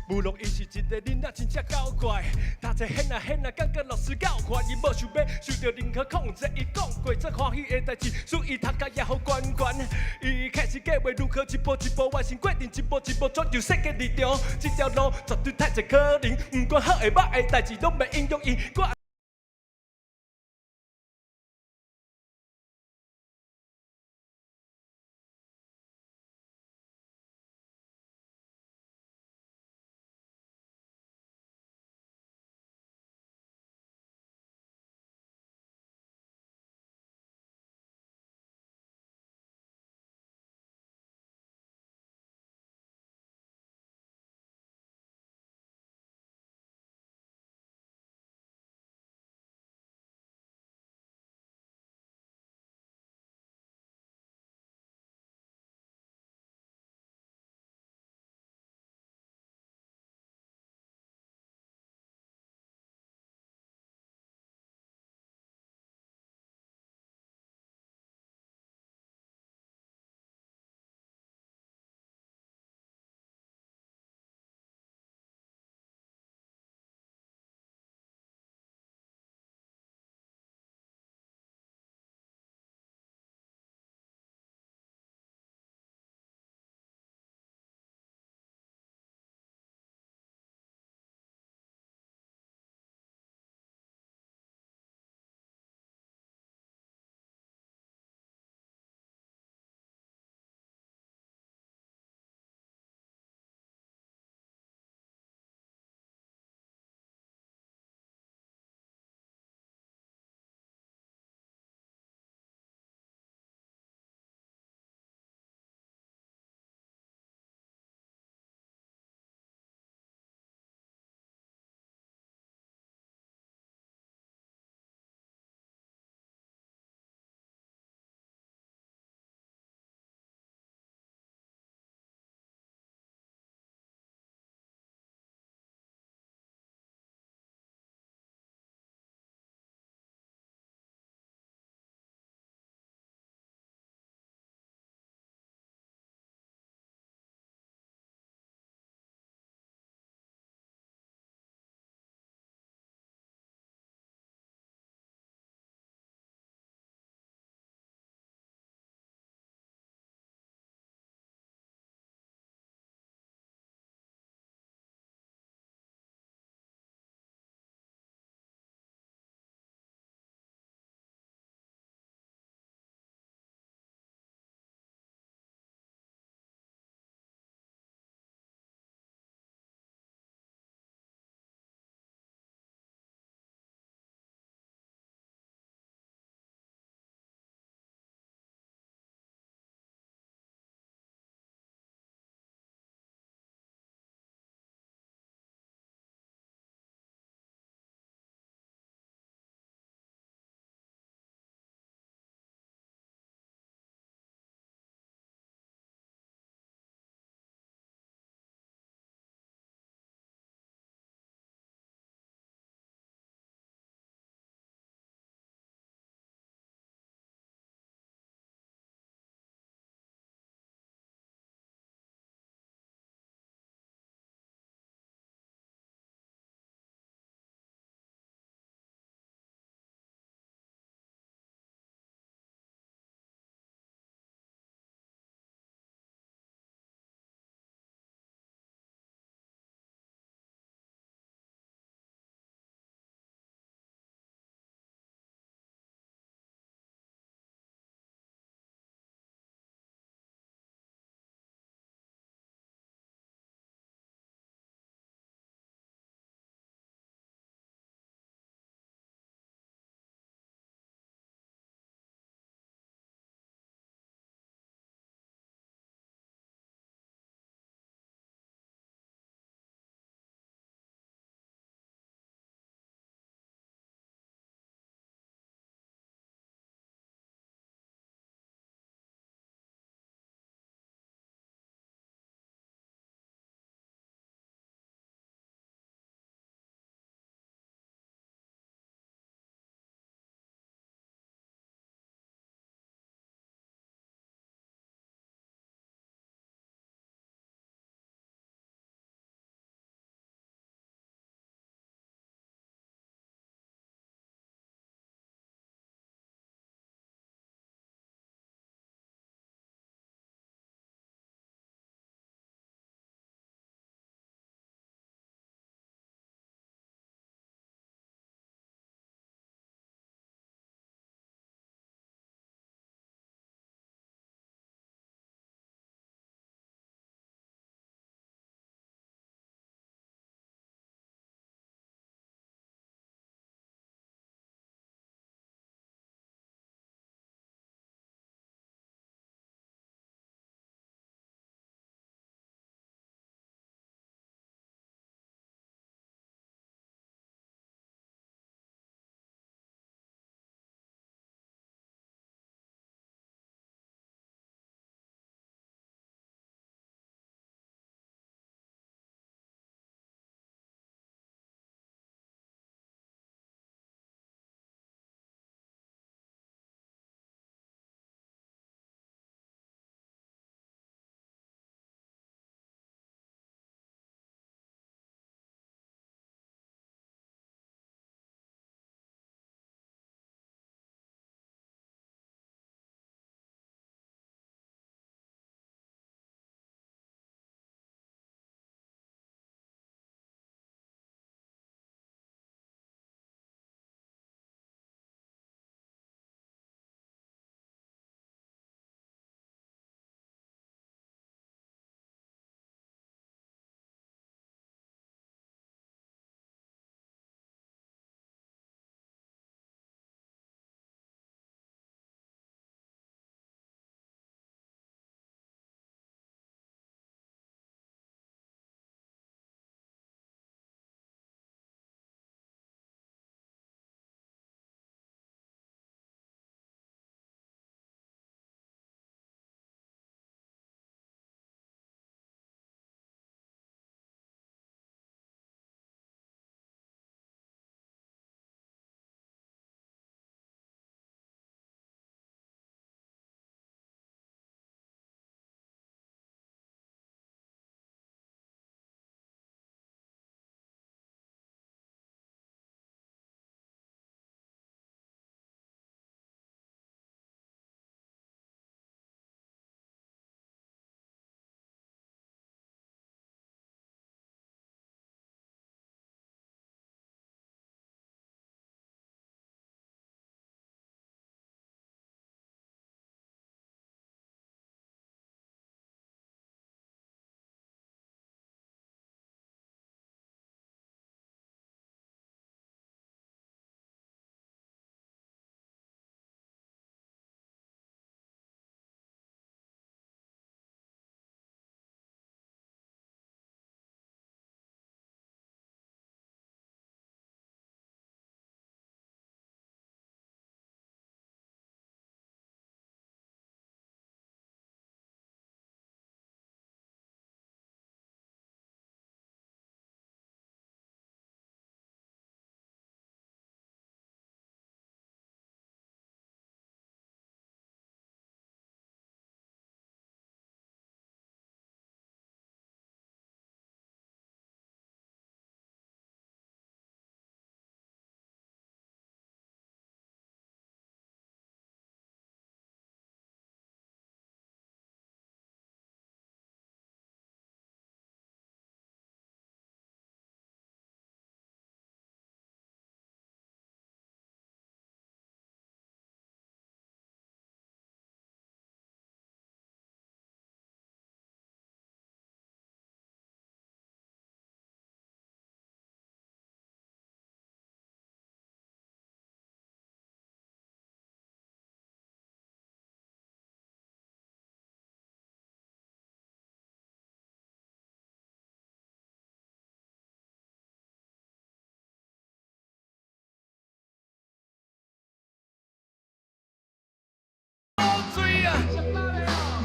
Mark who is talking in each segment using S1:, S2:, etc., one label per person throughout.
S1: 無論伊是一个囡仔，真正搞怪，讀冊顯啊顯啊，感覺老師教壞，伊無想欲受著任何控制。伊講過最歡喜的代誌，屬伊讀甲也予懸懸。伊開始計劃如何一步一步完成過程，一步一步轉入世界立場。這條路絕對太濟可能，毋管好的歹的代誌，攏袂影響伊。我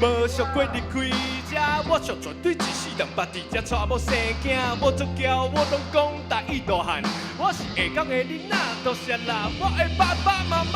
S1: 無俗過離開這，我上絕對一世人捌佇這娶某生囝。我足驕，我攏講台語大漢，我是下港的囡仔，多謝啦，我的爸爸媽媽。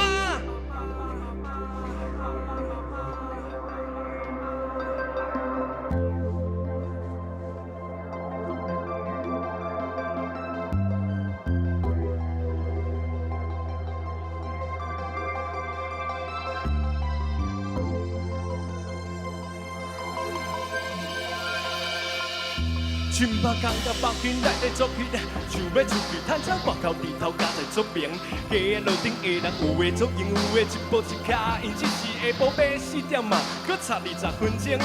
S1: 深目空甲北京内底作戏，想欲出去趁钱，外口日头加在出名。街仔路顶的人有的足闲，有的一步一跤，𪜶只是下晡欲四点嘛，阁插20分钟。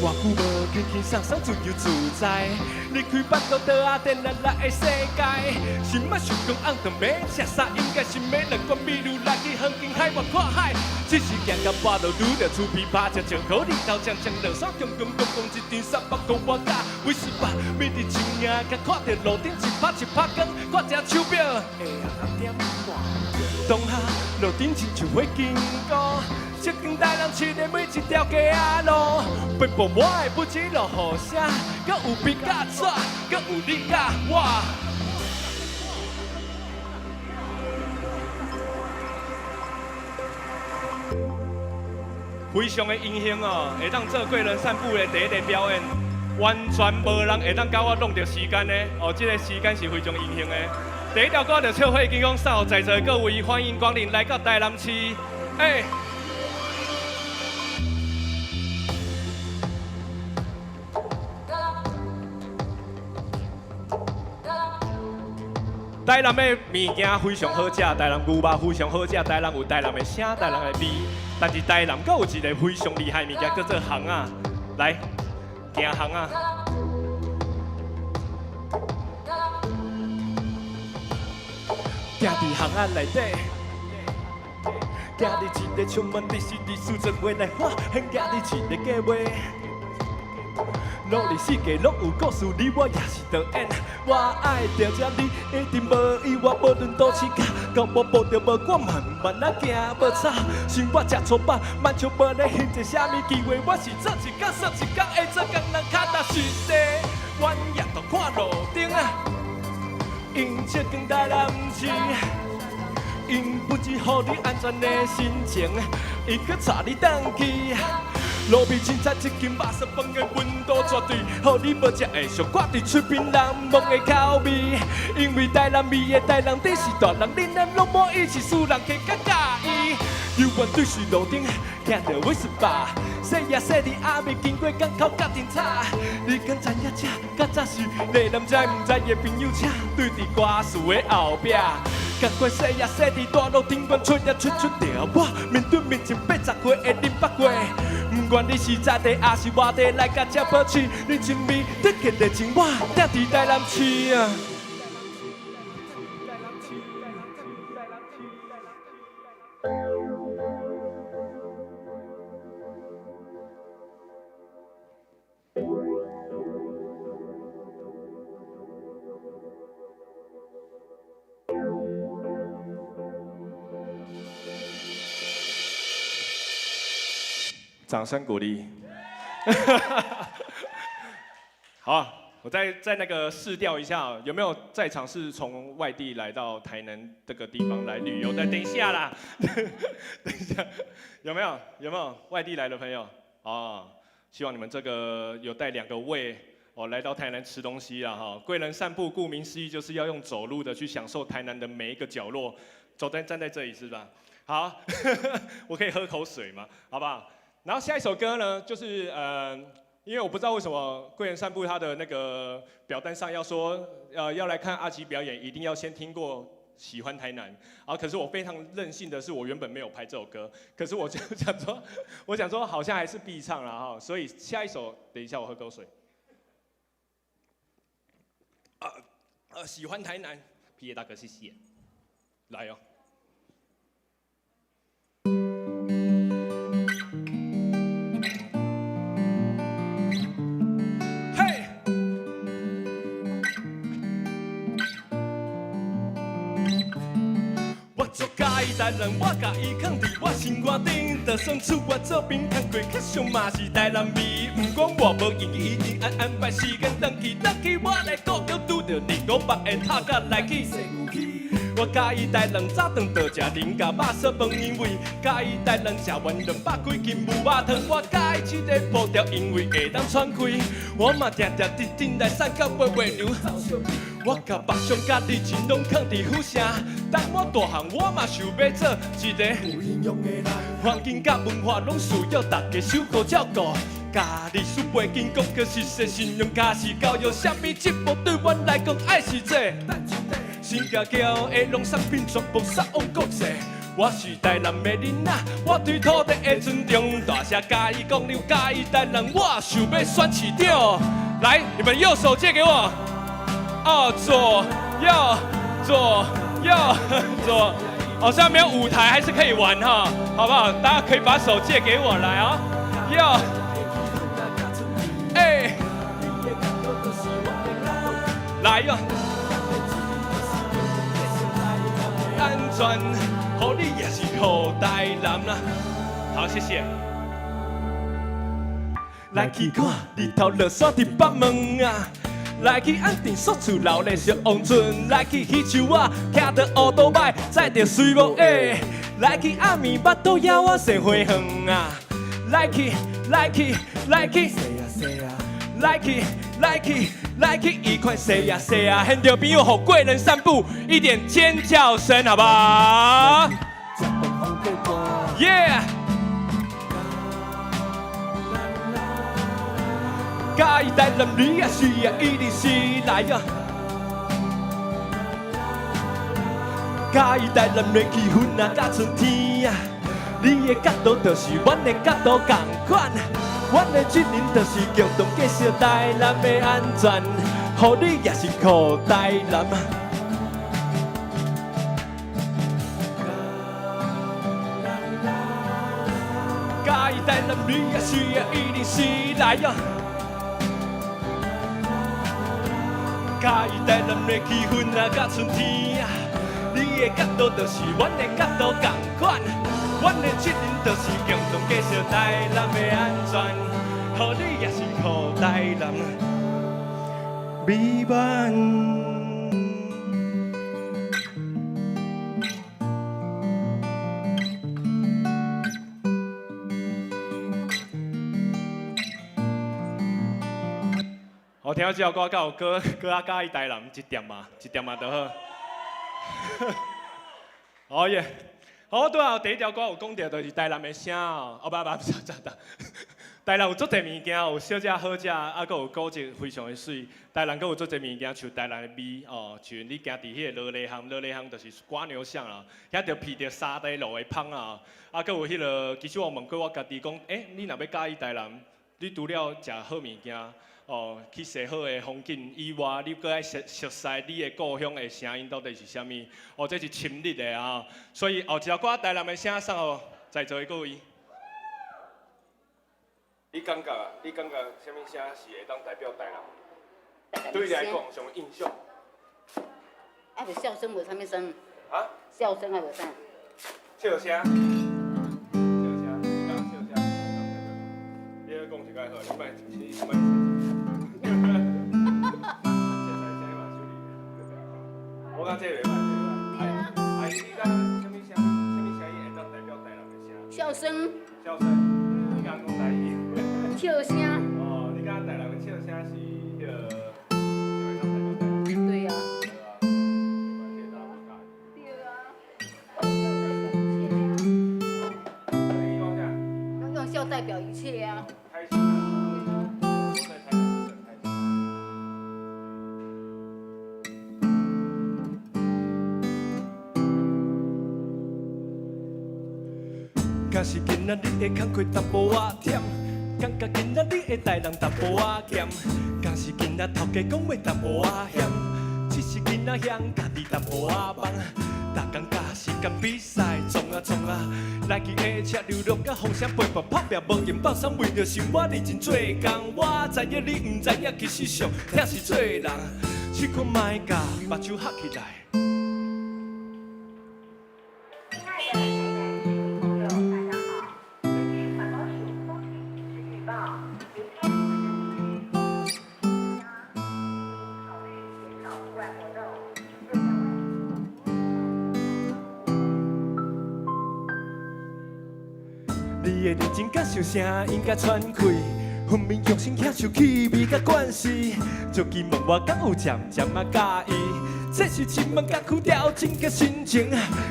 S1: 偌久无轻轻松松自由自在，离开腹肚桌仔电力内的世界。心仔想讲暗顿欲食啥，应该是买两罐美禄来去远近海外看海。只是行到半路，拄著厝边拍车，石箍日头将将落山，强强公公一张300箍我加威士吧，美伫青影，甲看著路顶一拍一拍光，看一手表，下点半。当下路顶亲像火金箍，这间台南市的每一条街仔路，陪伴我的不止落雨声，阁有笔佮纸，阁有你佮我。非常的荣幸哦，会当做贵人散步的第一个表演，完全无人会当共我弄著时间的哦，这个时间是非常荣幸的。第一条歌就笑火金刚送予在座各位，欢迎光临来到台南市。欸，台南的物件非常好食，台南牛肉非常好食，台南有台南的声，台南的味，但是台南阁有一个非常厉害的物件叫做巷仔，来，行巷仔。行伫巷仔内底，行伫一个充满知识、历史做伙来发现，行伫一个计划。努力世界拢有故事，你我也是导演。我爱著这你，一定无意外，无论佗市甲到无步著无，我慢慢仔行，无吵。生活诚粗暴，万像无咧行者啥物机会，我是做一工算一工，会做工人跤踏实地，阮也都看路灯啊。𪜶这间台南市，𪜶不止予你安全的心情，伊阁带你转去。路边凊彩一间肉丝饭的温度，绝对予你无食会上挂伫喙边难忘的口味。因为台南味的台南，你是大人，恁咱拢满意是私人客较佮意。犹原对视路顶，听著威士吧，细夜细伫暗暝经过港口甲灯塔，你敢知影这较早是丽南知毋知的朋友车，对伫歌词的后壁。共款细夜细伫大路顶悬，出也出出著我，面对面前80岁的林北过。不管你是在地抑是外地，来佮这保持人情味，特别热情，我踮伫台南市啊。掌声鼓励。好，我再那个试调一下，有没有在场是从外地来到台南这个地方来旅游的？等一下啦，等一下，有没有有没有外地来的朋友？哦，希望你们这个有带两个胃哦来到台南吃东西啊哈。贵人散步，顾名思义就是要用走路的去享受台南的每一个角落。走在站在这里是吧？好，我可以喝口水吗？好不好？然后下一首歌呢，就是因为我不知道为什么贵人散步他的那个表单上要说，要来看阿吉表演，一定要先听过喜欢台南。啊，可是我非常任性的是，我原本没有排这首歌，可是我就想说，我想说好像还是必唱了哈，所以下一首，等一下我喝口水。喜欢台南，皮耶大哥谢谢，来哦。嘿，我足佮意台南，我共伊囥佇我心肝頂，就算出外做兵工課，較俗嘛是台南味。毋管我無閒，伊一定按安排時間轉去轉去，我來故鄉拄著二五八的頭甲來去。我喜歡台南早頓就食林家肉燥飯，因為喜歡台南食完200幾斤牛肉湯。我喜歡這个步調，因為會當喘氣。我嘛定定佇頂來散到飛飛流。我共夢想佮熱情攏囥佇府城，等我大漢，我嘛想欲做一个有營養的人。環境佮文化攏需要大家守護照顧。家歷史背景講個實際信用卡是教育，啥物節目對阮來講愛是這。新加橋的農產品全部送往國際。我是台南的囡仔，我對土地的尊重，大聲共伊講，你有喜歡台南，我想欲選市長。來，你們右手借給我。哦，左右左右左，好像沒有舞台還是可以玩哈，好不好？大家可以把手借給我來啊，右，哎，來喲，安全，予你也是予台南啦。好，謝謝。來去看日頭落山佇北門啊。來去安定宿厝樓的小王村，來去彼樹仔，騎著烏多擺，載著水母的。來去暗暝腹肚枵我踅花園啊！來去來去來去，來去來去來去，一塊踅呀踅呀，現場朋友予貴人散步，一點尖叫聲，好不好？耶！喜歡台南，你也是啊，一定是來啊！喜歡台南的氣氛啊，佮春天啊，你的角度就是阮的角度仝款，阮的責任就是共同建設台南的安全，予你也是予台南。喜歡台南，你也是啊，一定是來啊！喜歡台南的氣氛啊，佮春天啊，你的角度就是阮的角度仝款，阮的責任就是共同建設台南的安全，予你也是予台南美滿。我聽到這首歌，敢有閣閣較佮意台南一點嘛，一點嘛就好。好耶！好，拄仔第一條歌有講著，就是台南的聲哦。哦，不不不，不，台南有足濟物件，有小食好食，啊，閣有古蹟非常的媠。台南閣有足濟物件，像台南的味哦，像你行佇彼个羅麗巷，羅麗巷就是蝸牛巷啦，遐就鼻著沙地路的芳啊。啊，閣有彼个，其實我問過我家己講，欸，你若欲佮意台南，你除了食好物件，哦，去踅好的風景以外，你閣愛熟熟悉你的故鄉的聲音到底是啥物？哦，這是深入的啊！所以哦，一首歌台南的聲送予在座的各位。你感覺啊？你感覺啥物聲是會當代表台南？對你來講上有印象？
S2: 啊，就笑聲無啥物聲。
S1: 啊？
S2: 笑聲還無啥？
S1: 笑聲。笑聲，你講笑聲，你咧講一個好，你莫你莫。我感覺這袂歹，這袂歹。阿姨，你講啥物聲？啥物聲音會當代表台南的聲？
S2: 笑聲。
S1: 笑聲。你敢講台語？
S2: 笑聲。
S1: 哦，你感覺台南的笑聲是彼个，就會當代表台南？
S2: 對啊。
S1: 對啊。
S2: 對啊。用笑代表一切啊。
S1: 開心啊！我在台南就是很開心。敢是今仔日的工課淡薄仔忝，感覺今仔日的台南淡薄仔鹹，敢是今仔頭家講話淡薄仔險，只是囡仔嫌家己淡薄仔忙，逐工佮時間比賽，創啊創啊，來去的車流量佮風聲陪伴拍拚無閒放鬆，為著生活認真做工。我知影你毋知影，其實上疼是做人，試看覓共目睭合起來。你的認真感受聲音佮喘氣，分明用心享受氣味佮關係。就期問我敢有漸漸仔佮意，這是親問共苦調整佮心情。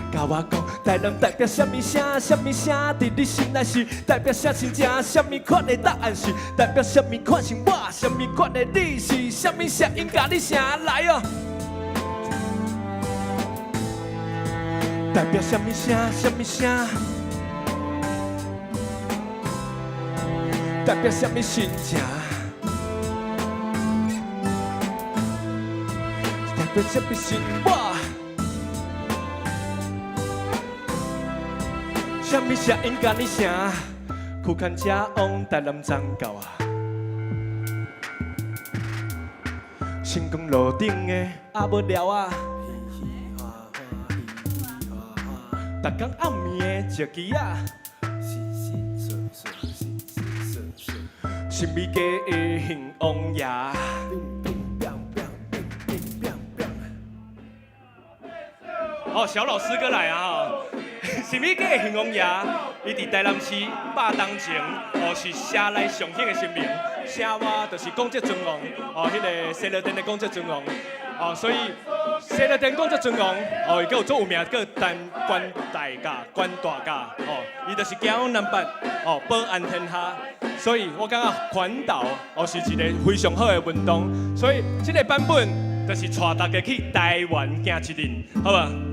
S1: 共我講台南代表啥物聲？啥物聲？佇你心內是代表啥心情？啥物款的答案是代表啥物款生活？啥物款的你是啥物聲音？共你聲來哦。代表啥物聲？啥物聲？代表啥物心情？代表啥物生活？啥物聲音共你聲？苦牽車往台南站到啊！成功路頂的阿無聊啊！逐工暗暝的石機仔，神秘家的興王爺。哦，小老師過來啊！神秘家的興王爺，伊佇台南市百冬前，哦是城內上顯的神明，城外就是廣澤尊王，哦，彼个西螺殿的廣澤尊王，哦，所以西螺殿廣澤尊王，哦，伊閣有足有名，叫陳關大駕、關大駕，哦，伊就是行南北，哦，保安天下，所以我感覺環島，哦，是一個非常好的運動，所以這個版本就是帶大家去台灣行一陣，好無？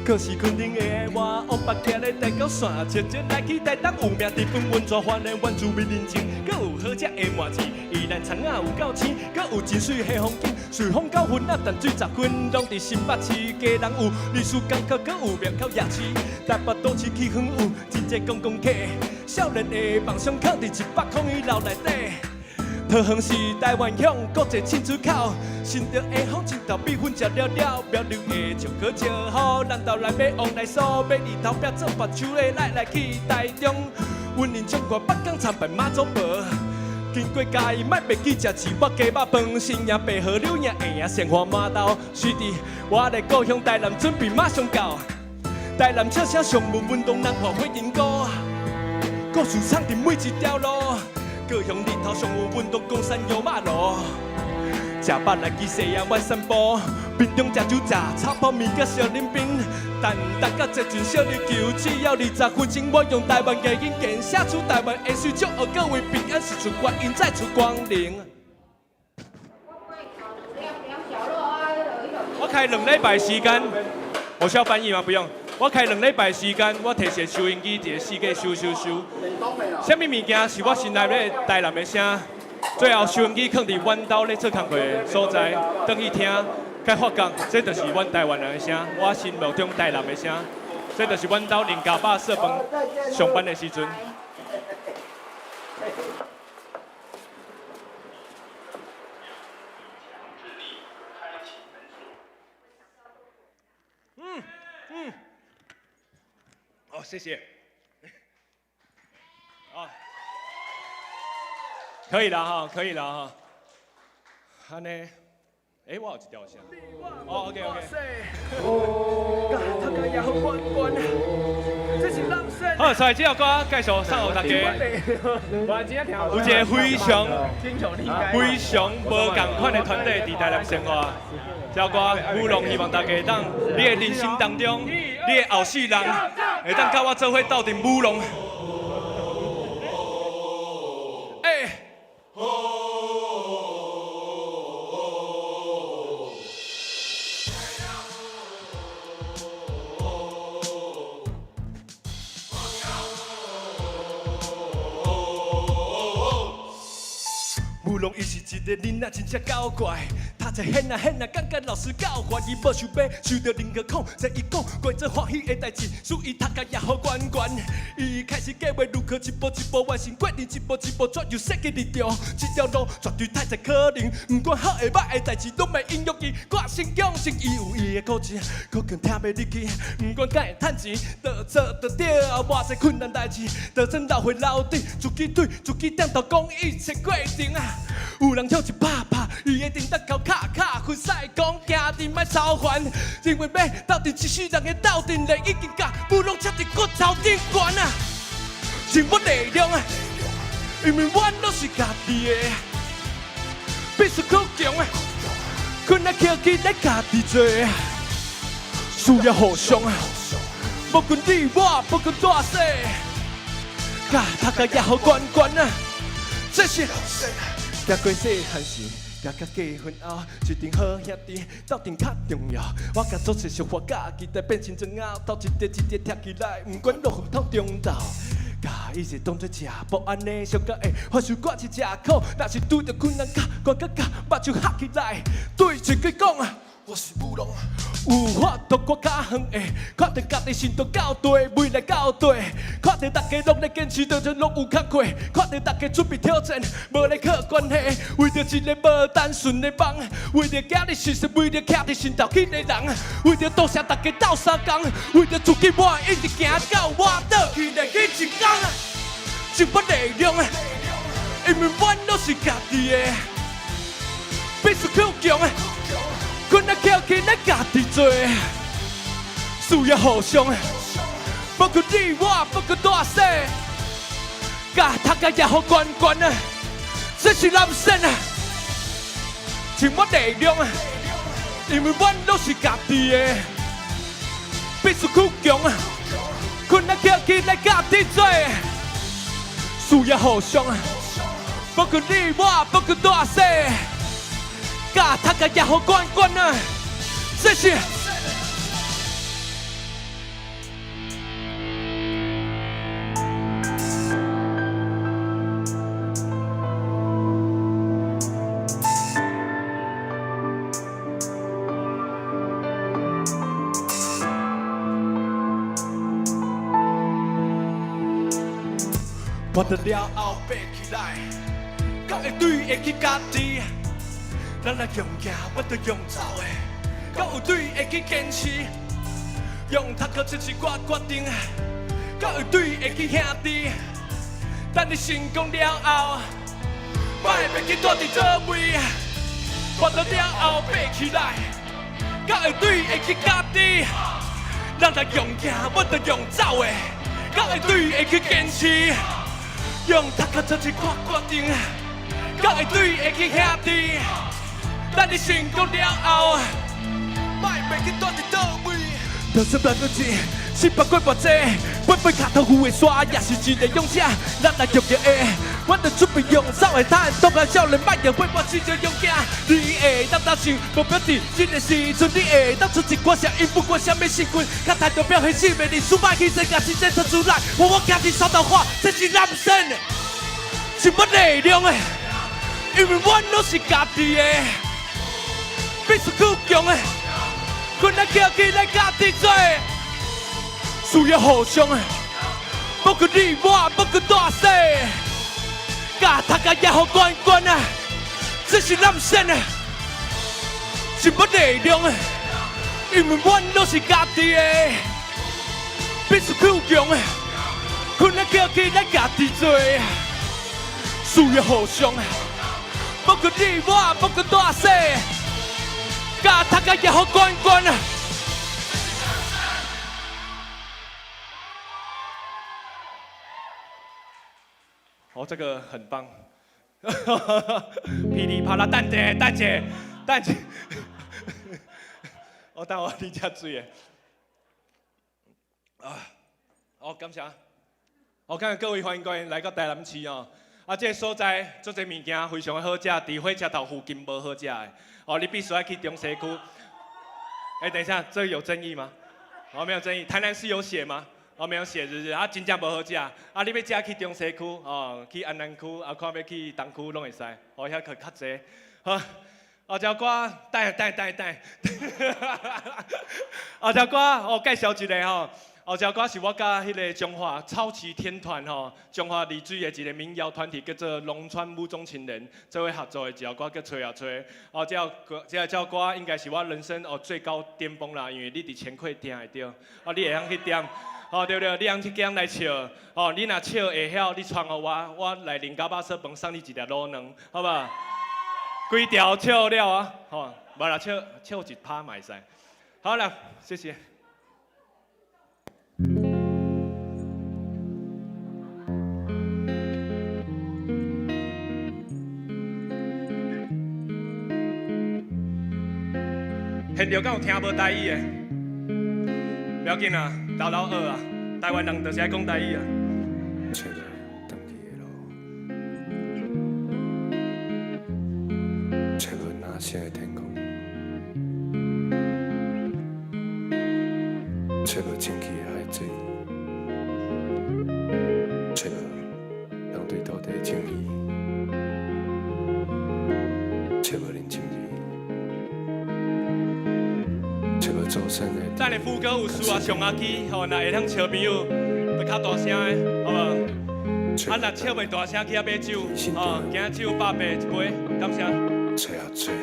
S1: 可是囥頂的我，往北行咧台九線，直接來去台東有名，日本溫泉花蓮原住民人情，閣有好食的麻糍，宜蘭葱仔有夠鮮，閣有真媠的風景，瑞豐九份啊，淡水十分，攏佇新北市，基隆有歷史港口，閣有廟口夜市，台北都市去遠有真濟觀光客，少年的夢想藏佇100箍伊樓內底。桃園是台灣鄉國際進出口，新竹的風盡頭米粉食了了，苗栗的石膏石好，南投來欲往内蘇，欲日頭壁做目睭的來來去台中，雲林彰化北港參拜媽祖婆，經過嘉義莫袂記食翅肉雞肉飯，新營白河柳營下營鮮花饅頭，隨佇我的故鄉台南準備馬上到，台南笑聲上無運動人看火燈歌，故事藏佇每一條路。高雄日頭上有運動，岡山有肉爐，食飽來去西洋灣散步，屏東食酒食炒泡麵佮小冷冰，等等到這陣小日球，只要20分鐘，我用台灣語音鍵寫出台灣的水，祝予各位平安，事出觀音再出光臨。我開2禮拜時間，我需要翻譯嗎？不用。我開2禮拜時間，我提一個收音機，佇咧四界收收收。啥物物件是我心內咧台南的聲？最後收音機囥佇阮兜咧做工課的所在，轉去聽，才發覺這就是阮台灣人的聲，我心目中台南的聲。這就是阮兜林家壩設飯上班的時陣。嗯嗯。哦，謝謝。哦，可以了哈，可以了哈。按呢，欸，我有一條聲。哦，OK OK。好，所以這首歌繼續送予大家。有一個非常非常無仝款的團隊佇台南生活。這首歌舞龍，希望大家會當你的人生當中，你的後世人會當佮我做伙鬥陣舞龍。欸。舞龍伊是一个囡仔，真正搞怪。讀冊很啊很啊，感覺老師教壞。伊無想欲受著任何控制，伊講過做歡喜的代誌，使伊讀甲也好懸懸。伊開始計劃如何一步一步完成過程，一步一步怎樣設計日程。這條路絕對太濟可能，毋管好的歹的代誌，攏會影響伊。我先相信伊有伊的故事，可能聽袂入去。毋管敢會趁錢，就做就對，偌濟困難代誌，就算流血流滴，自己對自己點頭講一切過程啊。有人向一拍拍，伊會定得到卡卡，分屎講行陣莫操煩，認為欲鬥陣一世人的鬥陣力已經共武龍插佇骨頭頂懸啊！充滿力量啊！因為阮攏是家己的，必須去強啊！困難徛起來家己做，需要互相啊！無管你我，不管大細，共讀甲也好懸懸啊！這是。行過細漢時，行到結婚後，一陣好兄弟鬥陣較重要。我共做勢小花家己來變成磚仔，頭一塊一塊拆起來，毋管落雨透中晝。共伊是當作食補按呢，相較會發受掛一食苦。若是拄著困難，共關甲共目睭合起來，對自己講啊，我是武龍。有法度看較遠的，看著家己心都夠大，未來夠大。看著大家攏咧堅持，就算攏有工課。看著大家準備挑戰，無咧靠關係。為著一個無單純的夢，為著今日事實，為著徛佇心頭緊的人，為著多謝大家鬥相共，為著自己，我一直行到我倒去的彼一工。充滿力量，因為阮攏是家己的，必須去強。困難徛起來家己做，需要互相。無管你我，不管大細，共讀甲也好懸懸啊！這是人生啊，充滿力量啊！因為阮攏是家己的，必須去強啊！困難徛起來家己做，需要互相。無管你我，不管大細。共讀甲也好懸懸啊！這是。跋倒了後爬起來，敢會對得起家己？咱來用行，阮就用走的，敢有對會去堅持？用讀課這是我決定，敢有對會起兄弟？等你成功了後，莫會袂記蹛佇佗位。跋倒了後爬起來，敢會對會起家己？咱來用行，阮就用走的，敢會對會去堅持？用讀課這是我決定，敢會對會起兄弟？等你成功了後，莫袂記蹛佇佗位。就算咱過一失敗過偌濟，每每跤頭有的煞，也是一个勇者。咱來用著會，阮就準備用走的趁，當個少年莫用陪我試著勇敢。你會當擔心，無表示這个時陣你會當出一寡聲音，不管啥物身份，較態度表現生的歷史，莫犧牲，共真正提出來。我行佇山頭看，這是人生，充滿力量的，因為阮攏是家己的。必須去強的，困難徛起來家己做，需要互相的，無管你我，不管大細，共讀甲也好懸懸啊！這是人生啊，充滿力量的，因為阮攏是家己的，必須去強的，困難徛起來家己做，需要互相的，無管你我，不管大細。共讀甲也好懸懸啊！哦，這個很棒，噼里啪啦，等者，等者，等者，我等我啉隻水的。啊，好，感謝。好，感謝各位，歡迎歡迎來到台南市哦。啊，這個所在足濟物件非常的好食，佇火車頭附近無好食的。哦，你必須愛去中西區。哎，等一下，這有爭議嗎？哦，沒有爭議。台南市有寫嗎？我沒有寫，是不是？啊，真正無好食。啊，你欲食去中西區，哦，去安南區，啊，看欲去東區攏會使。哦，遐閣較濟。好，後條歌，等等等等。後條歌，我介紹一个吼。後條歌是我佮彼个彰化草薙天團吼，彰化麗水的一个民謠團體叫做農村武裝青年，做伙合作的一條歌叫《吹啊吹》。哦，這首歌應該是我人生哦最高巔峰啦，因為你佇錢櫃聽會著，哦，你會曉去點，哦對不對？你通去點來笑，哦，你若笑會曉，你傳予我，我來啉咖肉燥飯送你一粒滷卵，好無？規條笑了啊，吼，無啦，笑笑一拍嘛會使。好啦，謝謝。現場敢有聽無台語的？不要緊啊，留留學啊，台灣人就是愛講台語啊。
S3: 揣無轉去的路，揣無藍色的天空，揣無清氣的海水，揣無人對土地的情誼，揣無人情味，揣無祖先的。
S1: 等下副歌有事啊，上下機吼，若會當笑朋友，就較大聲的，好無？啊，若笑袂大聲，去遐買酒，吼，今仔酒百八一杯，感謝。
S3: 揣啊揣。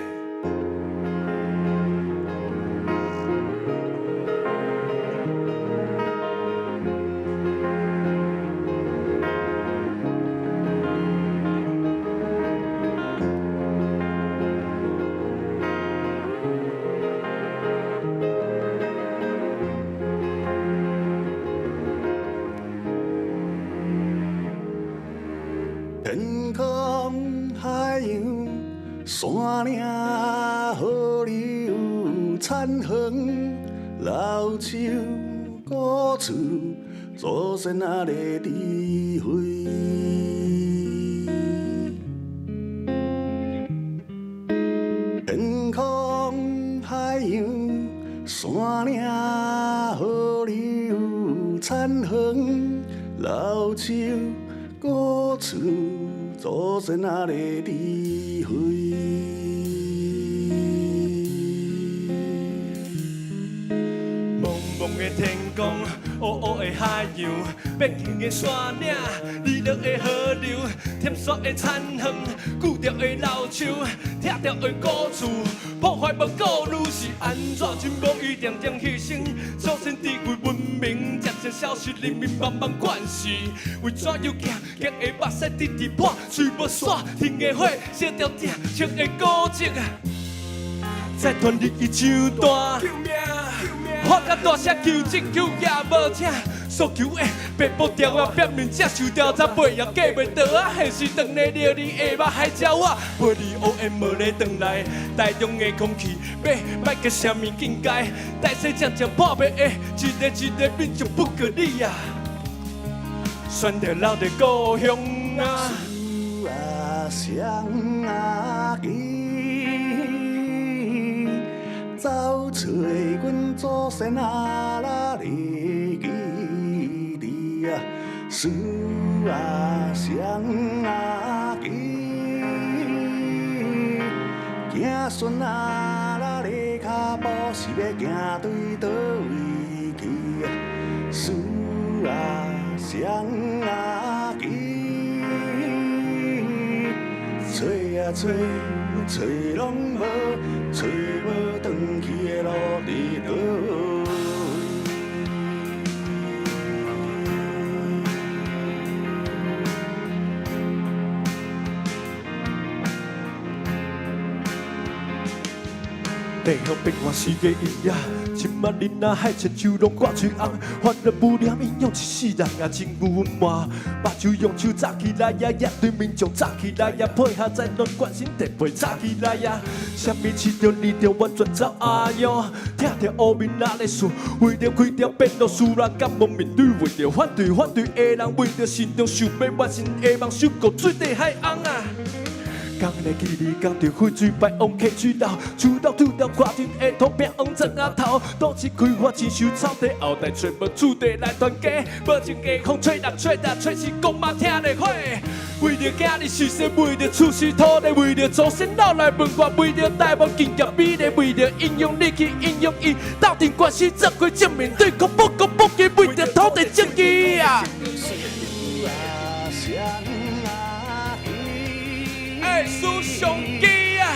S4: 天空、海洋、山嶺、河流、田園、老樹、古厝，祖先仔的智慧。天空、海洋、山嶺、河流、田園、老樹、古厝，祖先仔的智慧。
S1: 茫茫的天空，烏烏的海洋，變形的山嶺，離落的河流，添雪的田園，舊掉的老樹，拆掉的古厝，破壞無顧慮，是按怎進步一點點犧牲，祖先智慧文明漸漸消失，人民慢慢慣勢，為怎樣行？行的目屎直直破，喙無煞，天的火燒掉疼，穿的古蹟，再傳入伊手段。救命！喊較大聲求救，求也無聽，訴求的白布條啊，表面才受調查，背也過袂倒啊。現實當咧尿你下目海鸟仔，飞离乌烟无咧转来，台中的空气欲歹到啥物境界？大细渐渐破灭的，一个一个民众不过你啊，选择留伫故乡啊。
S4: 思啊想啊记，走揣阮祖先仔啦的基地啊，思啊想啊记，子孙仔啦的跤步是欲行对佗位去啊，思啊想啊记，揣啊揣，揣攏無，揣無轉去的路佇佗位。
S1: 地向变换时的伊啊，这马囡仔海亲像拢挂喙红，烦恼无聊影响一世人啊，真有温满。目睭用手扎起来呀，也对民众扎起来呀，配合在拢关心地皮扎起来呀。啥物市场里长完全走阿样，听著乌面仔咧想，为著开条变路，输人敢无面对，为著反对反对的人，为著心中想欲完成的梦，守护水底海岸啊。讲来记你讲着废水排往溪水流，树老土老看阵下土拼黄砖仔头，都市开发亲像草地，后代揣无厝地来传家，无情的风吹六吹六吹是讲嘛听咧火。为著囝儿受洗，为著厝是土地，为著祖先老来问我，为著台湾敬业美丽，为著英勇你去英勇伊，斗阵决心做过正面对抗，不讲不记，为著土地正义啊！欸，思想机啊！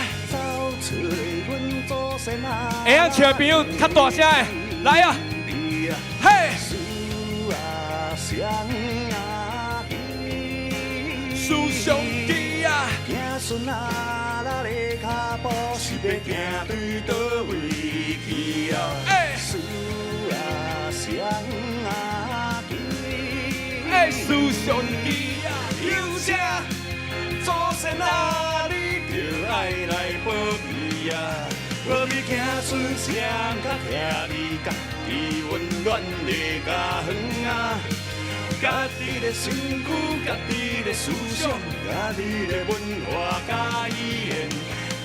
S1: 会晓唱的朋友较大声的，來啊！嘿！思想機啊！
S4: 子孫啊，咱的跤步是欲行對佗位去啊？
S1: 欸！
S4: 思啊想啊記，
S1: 欸，思想機啊！
S4: 有啥祖先啊，你著愛來保庇啊！保庇子孫誰較疼你家己溫暖的家園啊！家己的身軀，家己的思想，家己的文化佮語言，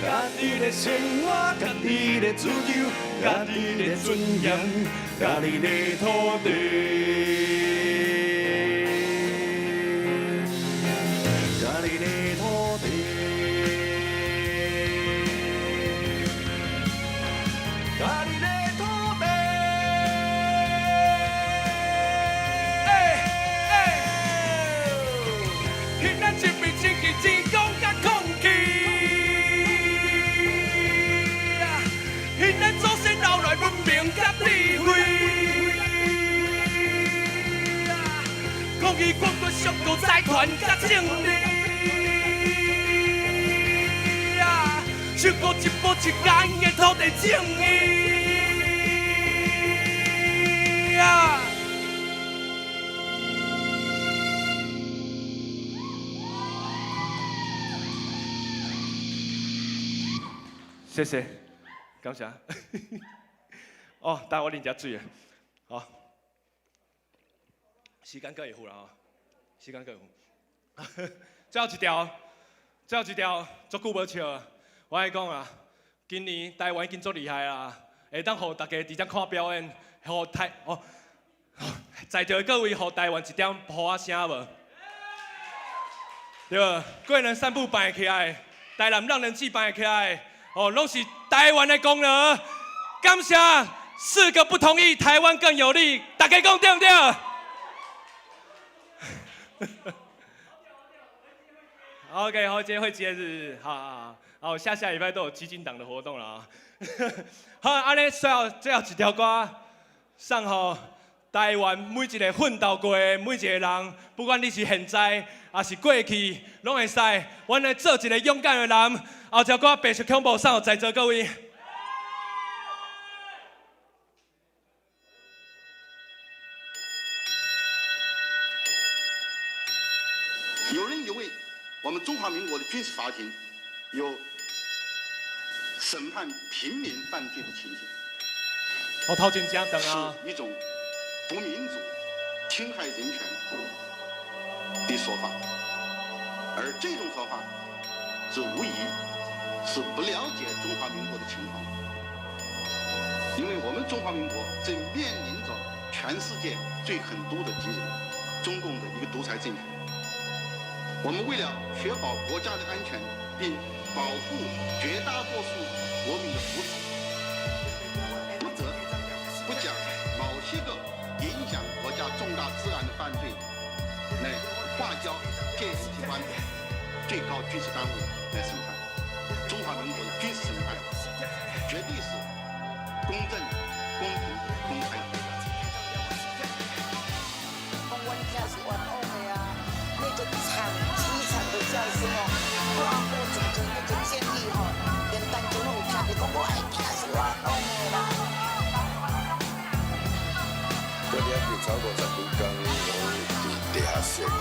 S4: 家己的生活，家己的自由，家己的尊嚴，家己的土地。家己的土地。家己的土地。
S1: 欸欸，彼咱一边清气，天光佮空氣啊，彼咱祖先留來文明佮智慧啊，空氣滾滾上高財權佮正義啊，守護一步一腳印的土地正義啊！謝謝，感謝。哦，等我啉一水啊。好，時間閣會赴啦吼，時間閣會赴。最後一條，最後一條，足久無笑啊！我愛講啊，今年台灣已經足厲害啦，會當予大家佇遮看表演，予台哦，在座的各位，予台灣一點噗仔聲無？對無？貴人散步辦會起來，台南浪人祭辦會起來，哦，攏是台灣的功勞。感謝四個不同意，台灣更有力。大家講對毋對？OK，好，這會節日，好好好，好，下下禮拜都有基進黨的活動了啊。好，按呢最後一條歌，送予台灣每一個奮鬥過的每一個人，不管你是現在抑是過去，攏會使。阮來做一個勇敢的人。後一條歌《白色恐怖》送予在座各位。
S5: 有人以為我們中華民國的軍事法庭有審判平民犯罪的情形，
S1: 我頭前正長啊，
S5: 是一種不民主、侵害人權的說法，而這種說法是無疑是不了解中華民國的情況，因為我們中華民國正面臨着全世界最狠毒的敵人——中共的一個獨裁政權。我們為了確保國家的安全，並保護絕大多數國民的福祉，不得不將某些個影響國家重大治安的犯罪來劃交戒嚴機關最高軍事單位來審判。中華民國的軍事審判絕對是公正、公平、公開的。
S6: 講阮囝是冤枉的啊，那個慘淒慘的叫聲哦，掛過整個那個監獄吼，連單總攏有聽著講我的囝是冤枉的啦。
S3: 我佇遐警察50幾工，攏佇地下室吼，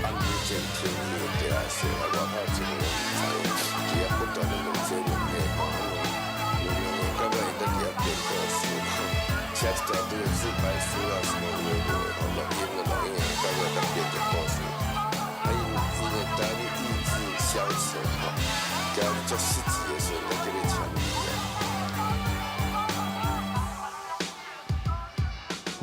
S3: 暗暝前停伫地下室啊，外口一個毋知，佇遐不斷的問這問彼吼，問問問，到尾𪜶佇遐編故事，寫一大堆的自白書啊，什麼有的無的吼，錄音就錄音，到尾才編一個故事。啊，𪜶會當意志消交钱吼，交足实际的时阵，才叫你签字啊。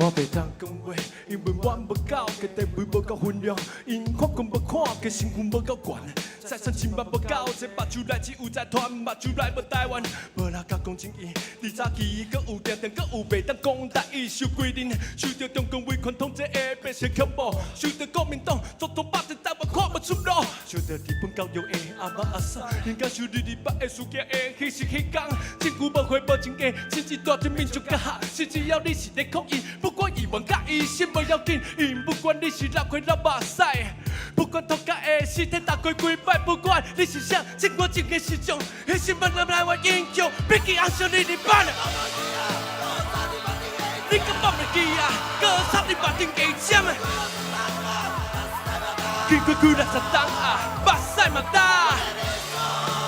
S1: 我袂当讲话，因为我无够，家地位无够分量，𪜶看拳无看过，身份无够悬，财产千万无够，这目睭内只有财团，目睭内无台湾，无人敢讲正义。伫早期，阁有定定，阁有袂当讲台语，受规定，受著中共威权统治的白色恐怖，受著国民党足足百日台湾看无出路，受著日本教育的阿嬷阿嫂，𪜶感受二二八的事件的彼时彼工，政府无花无真假，亲自带着民族甲下，是只要你是咧抗议，不管议员佮医生无要紧，𪜶不管你是流血流目屎，不管涂骹的尸体踏过几摆，不管你是啥，政府政的时钟，彼是万人台湾英雄，别记红色二二八。你敢放袂记啊？阁插伫目顶加针。经过几若十冬啊，目屎嘛焦。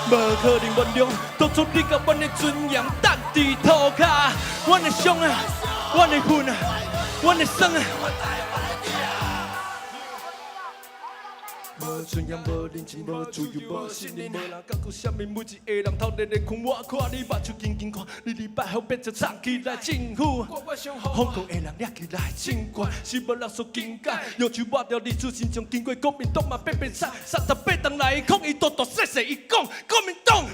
S1: 无可能原谅当初你共阮的尊严掷伫涂跤，阮的伤啊，阮的恨啊，阮的酸啊。无尊严，无人情，无自由，无信任，无人敢讲啥物，每一个人头日咧睏，我看你目睭紧紧看，你礼拜后变做藏起来政府，香港的人掠起来政权，是无人所境界，用手抹掉历史真相，经过国民党嘛变变惨，38冬来抗议，大大细细伊讲国民党。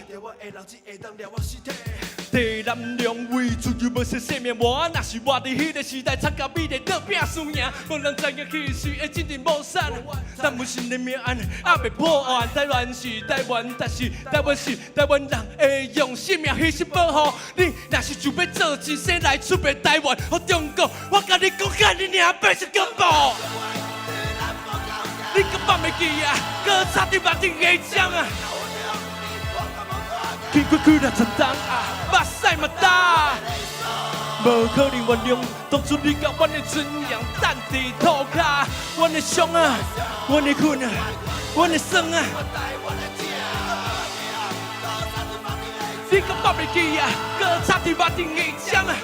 S1: 地南凉为自由无惜性命，我若是活伫彼个时代，参加美丽岛拼输赢，无人知影彼时的政治谋杀，但阮心的命案还未破案。台湾是台湾，但是台湾是台湾人会用性命牺牲保护你。若是想欲做真生来出卖台湾，予中国，我共你讲，干你娘白色恐怖！你阁放袂记啊？阁插伫目顶下针啊！经过几若十冬啊，目屎嘛焦，无可能原谅当初你共阮的尊严掷伫涂跤，阮的伤啊，阮的恨啊，阮的酸啊。你阁放袂记啊？阁插伫目顶下针啊！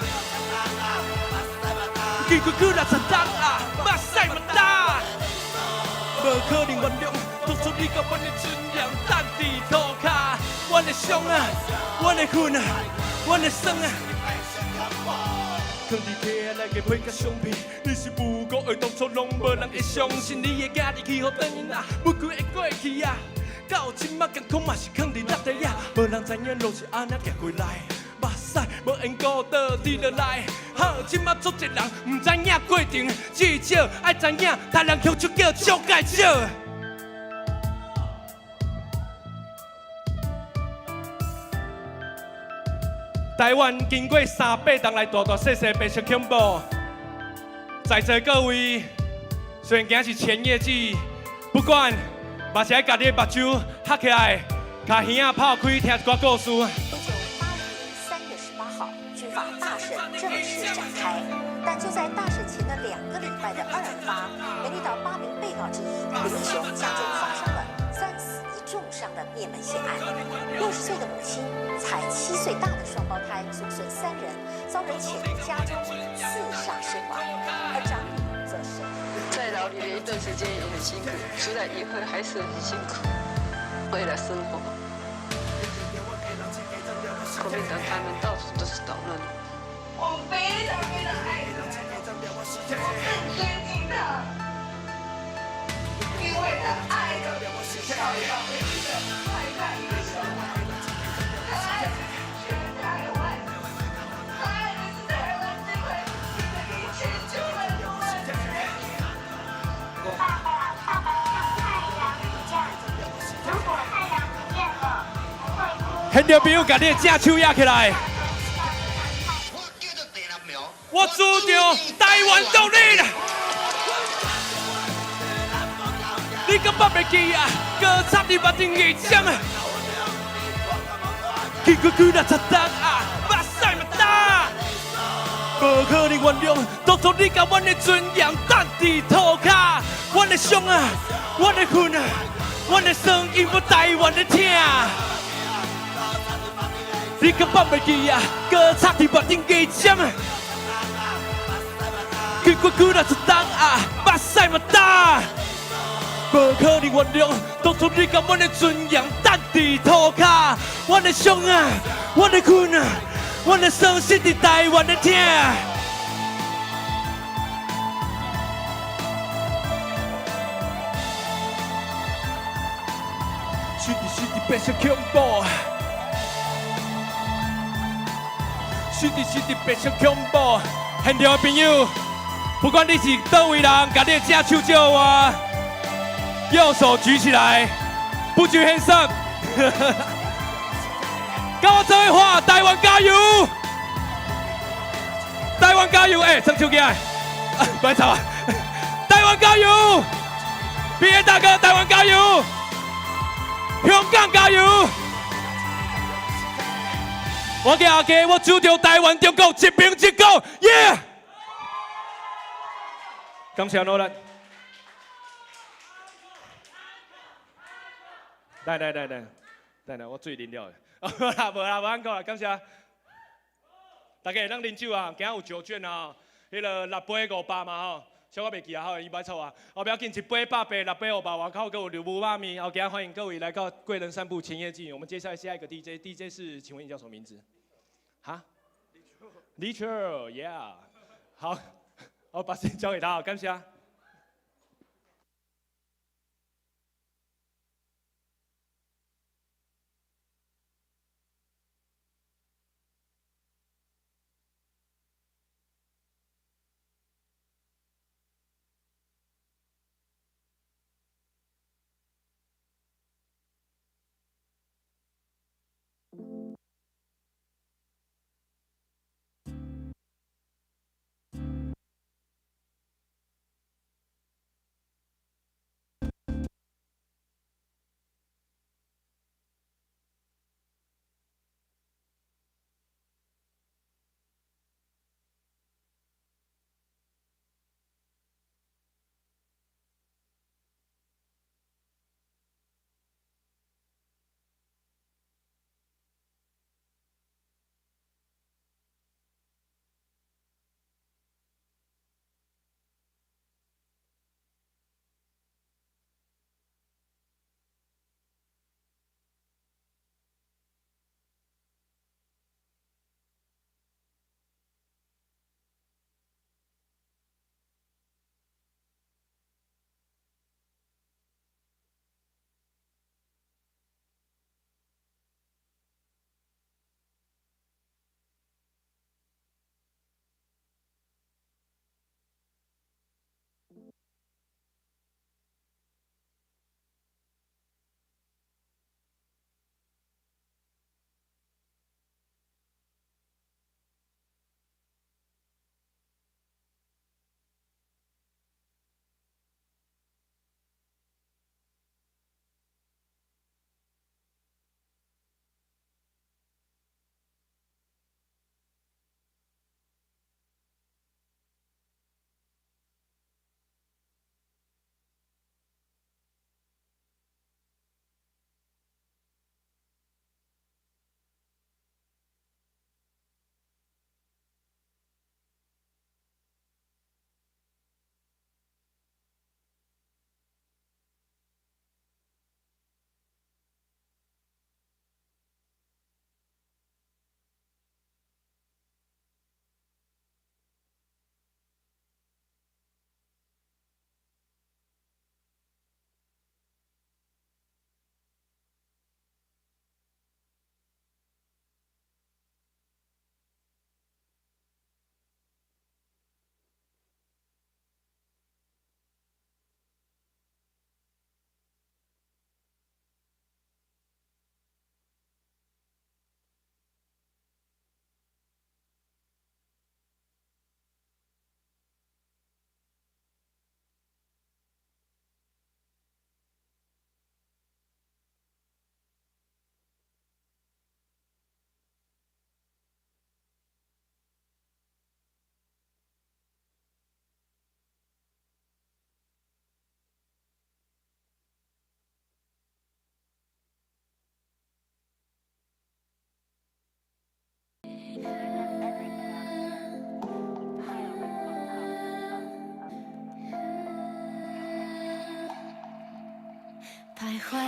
S1: 经过几若十冬啊，目屎嘛焦，无可能原谅当初你共阮的尊严掷伫涂跤。阮的伤啊，阮的恨啊，阮的酸啊。囥伫客内个皮甲相片，你是无辜的，当初拢无人会相信你的囝儿去予转啊，不久会过去啊。到这马艰苦嘛是囥伫落地啊，无人知影路是按怎行过来，目屎无缘故倒滴落来。好，这马足济人毋知影过程，至少爱知影，杀人凶手叫蒋介石。台湾经过300冬来大大细细白色恐怖，在座各位，虽然今是前夜祭，不管嘛是爱共你的目睭合起来，共耳仔抛开，听一寡故事。
S7: 1980年3月18号，军法大审正式展开，但就在大审前的2个礼拜的228，美丽岛8名被告之一林义雄家中发生了3死1重伤的灭门血案。60岁的母亲才7岁大的双胞胎祖孙3人遭人潜入家中刺杀身亡，而长女则身。
S8: 在牢里的一段时间也很辛苦，出来以后还是很辛苦，为了生活。国民党他们到处都是捣乱。
S9: 我非常非常爱他，我很尊敬他，因为他爱的是小小的一个爱爱一个小孩，他爱的是全台湾，他爱的是台湾这块土地的一千九百多万人。
S10: 爸爸，爸爸，太阳不见，如果太阳不见了，不会哭。
S1: 现场朋友，共你的正手举起来。我主张台湾独立啦！你阁放袂记啊？阁插伫目顶下针啊！经过几若十冬啊，目屎嘛焦，无可能原谅当初你共阮的尊严掷伫涂跤，阮的伤啊，阮的恨啊，阮的酸，因为台湾的疼。你阁放袂记啊？阁插伫目顶加针啊！经过几若十冬啊，目屎嘛焦，無可能原諒當初你共阮的尊嚴擲佇塗跤，阮的傷啊，阮的困啊，阮的喪失佇台灣的疼。是佇是佇白色恐怖，是佇是佇白色恐怖。現場的朋友，不管你是佗位人，共你的正手借我，右手舉起來，Put your hands up，佮我做伙喊台灣加油，台灣加油！欸，雙手舉來，別吵啊！台灣加油！畢業大哥，台灣加油！香港加油！我叫阿基，我主張台灣中國一邊一國，耶！感謝努力。來來來來，來來，我水啉了。無啦無啦，無按講啦，感謝。大家會當啉酒啊，今仔有酒券啊，彼个六杯五百嘛吼。小可袂記啊，吼，伊袂錯啊。哦，不要緊，一杯百八，六杯五百，外口閣有牛牛肉麵。哦，今仔歡迎各位來到貴人散步前夜祭。我們接下來下一個 DJ，DJ 是，請問你叫什麼名字？哈？Richard，yeah。好，我把時間交給他，感謝。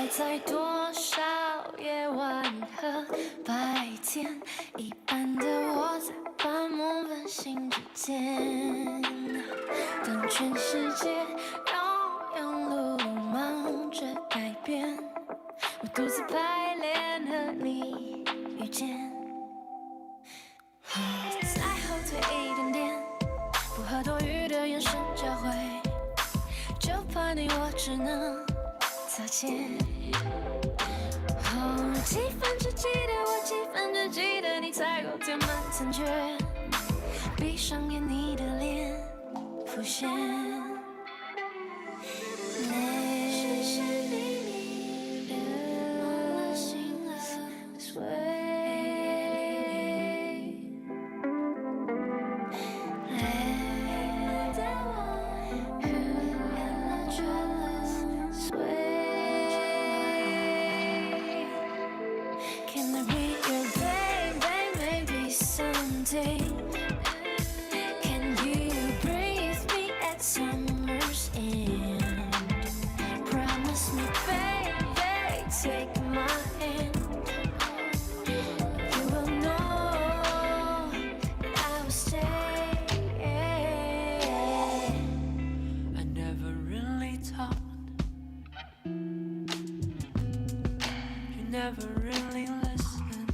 S11: 还在多少夜晚和白天，一半的我在半夢半醒之間。當全世界都用路忙着改變，我獨自排練和你遇見。再後退一點點，不和多餘的眼神交匯，就怕你我只能擦肩。哦，幾分之記得我，幾分之記得你才夠填滿殘缺。閉上眼，你的臉浮現。神神秘秘，忘了醒了，this way。累的我，变了却了 this way。Can I be your baby? Maybe someday. Can you breathe me at summer's end? Promise me, baby, take my hand. You will know that I will stay.
S12: I never really talked. You never really listened.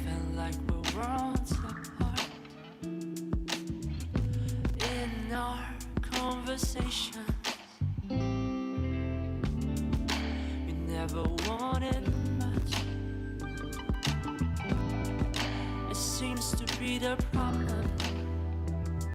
S12: Felt like we're worlds apart in our conversations. You never wanted much. It seems to be the problem.